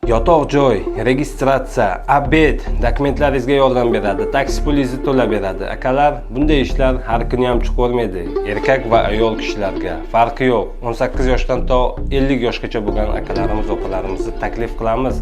Yotoq joy, registratsiya, обед, dokumentlaringizga yordam beradi, taksi pulingizni to'lab beradi. Akalar, bunday ishlar har kuni ham chiqavermaydi. Erkak va ayol kishilarga farqi yo'q. 18 yoshdan to 50 yoshgacha bo'lgan akalarimiz, opalarimizni taklif qilamiz.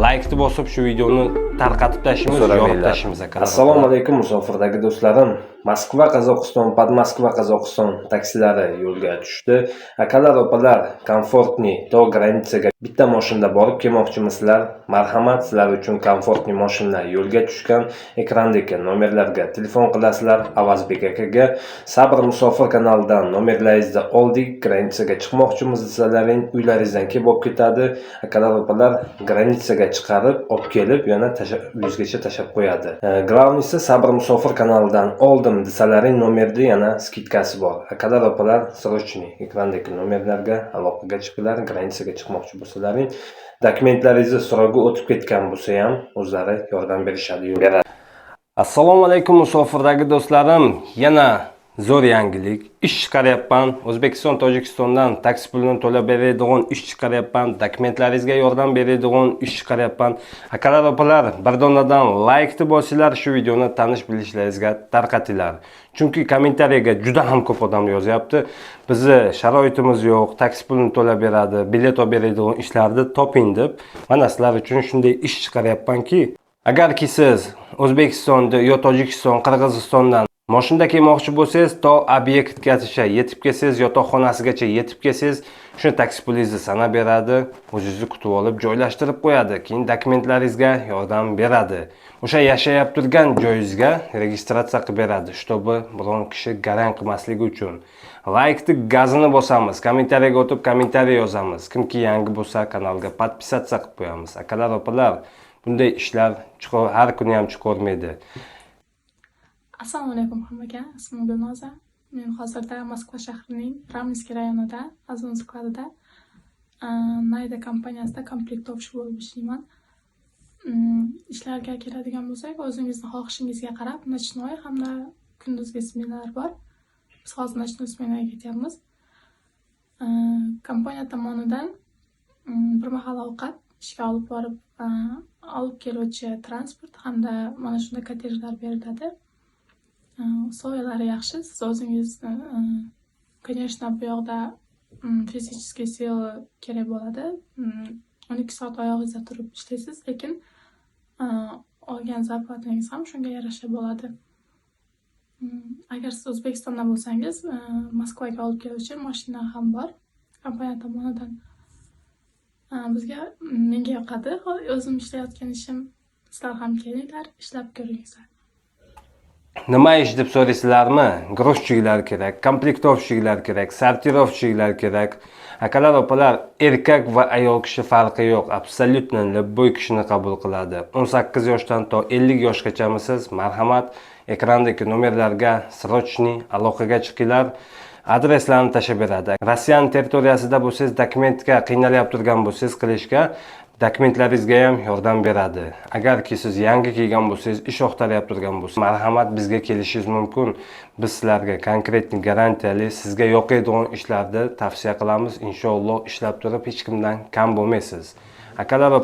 Laykni bosib, shu videoni tarqatib tashlaymiz, yorib tashlaymiz, akalar. Assalomu alaykum, musofirdagi do'stlarim. Moskva, Qozog'iston, Podmoskva, Qozog'iston taksilari yo'lga tushdi. Akalar, opalar, комфортный to граница ga bitta mashinada borib kelmoqchimisizlar? Marhamat, sizlar uchun комфортный mashinalar yo'lga tushgan. Ekrandagi nomerlarga telefon qilasizlar. Avazbek akaga Sabr Musofir kanalidan nomerlaringizni oldik. Граница ga chiqmoqchimiz desalaring, uylaringizdan kelib olib ketadi. Akalar, opalar, граница ga chiqarib, olib kelib, yana uyingizgacha tashlab qo'yadi. Главный si Sabr Musofir kanalidan oldim desalaring, nomerda yana скидка si bor. Akalar, opalar, срочный ekrandagi nomerlarga aloqaga chiqinglar. Граница ga chiqmoqchi bo'lsalaring, dokumentlaringizni срок i o'tib ketgan bo'lsa ham o'zlari yordam berishadi. Beradi. Assalomu alaykum, musofirdagi do'stlarim. Yana zo'r yangilik. Ish chiqaryapman. O'zbekiston, Tojikistondan taksi pulini to'lab beradigan ish chiqaryapman. Dokumentlaringizga yordam beradigan ish chiqaryapman. Akalar, opalar, bir donadan laykni bosinglar, shu videoni tanish bilishlaringizga tarqatinglar. Chunki kommentariyaga juda ham ko'p odam yozyapti. Bizni sharoitimiz yo'q, taksi pulini to'lab beradi, bilet olib beradigan ishlarni toping deb. Mana sizlar uchun shunday ish chiqaryapmanki, agarki siz O'zbekistonda yo Tojikiston, Qirg'izistondan mashinada kelmoqchi bo'lsangiz, to obyektgacha yetib kelsangiz, yotoqxonasigacha yetib kelsangiz, shuni taksi pulingizni sanab beradi, o'zingizni kutib olib joylashtirib qo'yadi, keyin dokumentlaringizga yordam beradi. O'sha yashayap turgan joyingizga registratsiya qilib beradi, чтобы biron kishi garang qilmasligi uchun. Laykni gazini bosamiz, kommentariyaga o'tib kommentariy yozamiz. Kimki yangi bo'lsa, kanalga подписаться qilib qo'yamiz. Akalar, opalar, bunday ishlar har kuni ham chiqavermaydi. Assalomu alaykum hammaga. Ismim Gulnoza. Men hozirda Moskva shahrining Ramniskiy rayonida, Ozon skladida Nayda kompaniyasida комплектовщик bo'lib ishlayman. Ishlarga keladigan bo'lsak, o'zingizni xohishingizga qarab ночной hamda kunduzgi smenalar bor. Biz hozir ночной smenaga ketyapmiz. Kompaniya tomonidan bir mahal ovqat, ishga olib borib olib keluvchi transport hamda mana shunday kottejlar beriladi. Условия lari yaxshi. Siz o'zingizni, конечно, bu yoqda физический сила kerak bo'ladi. 12 soat oyog'ingizda turib ishlaysiz, lekin olgan зарплата ngiz ham shunga yarasha bo'ladi. Agar siz O'zbekistondan bo'lsangiz, Moskvaga olib keluvchi mashina ham bor kompaniya tomonidan. Bizga, menga yoqadi o'zim ishlayotgan ishim. Sizlar ham kelinglar, ishlab ko'ringlar. Nima ish deb so'raysizlarmi? Грузчик lar kerak, комплектовщик lar kerak, сортировщик lar kerak. Akalar, opalar, erkak va ayol kishi farqi yo'q. Абсолютно любой kishini qabul qiladi. 18 yoshdan to 50 yoshgachamisiz? Marhamat, ekrandagi nomerlarga срочный aloqaga chiqinglar. Adreslarni tashlab beradi. Rossiyaning territoriyasida bo'lsangiz, dokumentga qiynalyapti turgan bo'lsangiz qilishga, dokumentlaringizga ham yordam beradi. Agarki siz yangi kelgan bo'lsangiz, ish axtaryapti turgan bo'lsangiz, marhamat, bizga kelishingiz mumkin. Biz sizlarga конкретный garantiyali, sizga yoqadigan ishlarni tavsiya qilamiz. Inshaalloh, ishlab turib hech kimdan kam bo'lmaysiz. Akalar va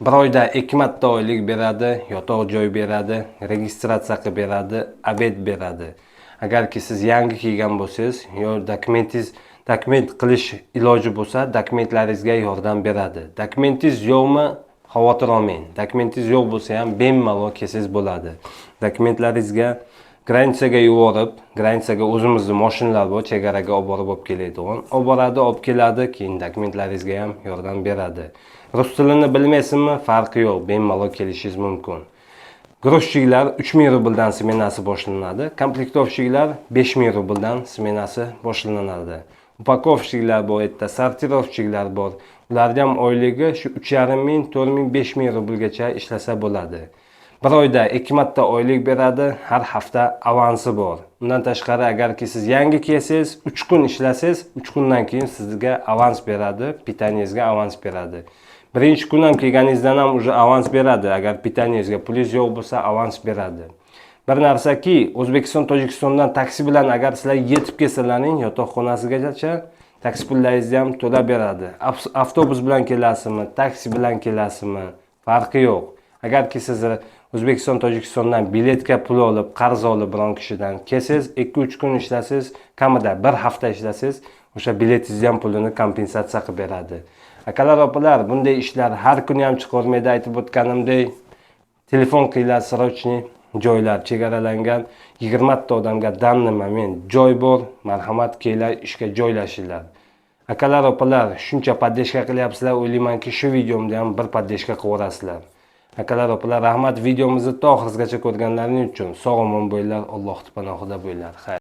bir oyda 2 marta oylik beradi, yotoq joy beradi, registratsiya qilib beradi, обед beradi. Agarki siz yangi kelgan bo'lsangiz yo dokumentingiz Dokument qilish iloji bo'lsa, dokumentlaringizga yordam beradi. Dokumentingiz yo'qmi, xavotir olmang. Dokumentingiz yo'q bo'lsa ham, bemalol kelsangiz bo'ladi. Dokumentlaringizga граница ga yuborib, граница ga o'zimizni mashinalar bor, chegaraga olib borib olib keladigan. Olib boradi, olib keladi, keyin dokumentlaringizga ham yordam beradi. Rus tilini bilmaysizmi, farqi yo'q, bemalol kelishingiz mumkin. Грузчик lar 3000 rubldan smenasi boshlanadi. Комплектовщик lar 5000 rubldan smenasi boshlanadi. Упаковщик lar bor, yerda сортировщик lar bor. Ularni ham oyligi shu 3,5 ming, 4 ming, 5 ming rublgacha ishlasa bo'ladi. Bir oyda ikki marta oylik beradi, har hafta avansi bor. Undan tashqari, agarki siz yangi kelsangiz, 3 kun ishlasangiz, 3 kundan keyin sizga avans beradi, питание ngizga avans beradi. Birinchi kun ham kelganingizdan ham уже avans beradi. Agar питание ngizga pulingiz yo'q bo'lsa, avans beradi. Bir narsaki, O'zbekiston, Tojikistondan taksi bilan agar sizlar yetib kelsalaring, yotoqxonasigacha taksi pullaringizni ham to'lab beradi. Avtobus bilan kelasizmi, taksi bilan kelasizmi, farqi yo'q. Agarki siz O'zbekiston, Tojikistondan biletga pul olib, qarz olib biron kishidan kelsangiz, 2-3 kun ishlasangiz, kamida bir hafta ishlasangiz, o'sha biletingizni ham pulini kompensatsiya qilib beradi. Akalar, opalar, bunday ishlar har kuni ham chiqavermaydi, aytib o'tganimdek. Telefon qilinglar, срочный joylar chegaralangan. 20 ta odamga данный момент joy bor. Marhamat, kelinglar, ishga joylashinglar. Akalar, opalar, shuncha поддержка qilyapsizlar, o'ylaymanki, shu videomda ham bir поддержка qilib yuborasizlar. Akalar, opalar, rahmat videomizni to oxirigacha ko'rganlaring uchun. Sog' omon bo'linglar, Alloh panohida bo'linglar. Xayr.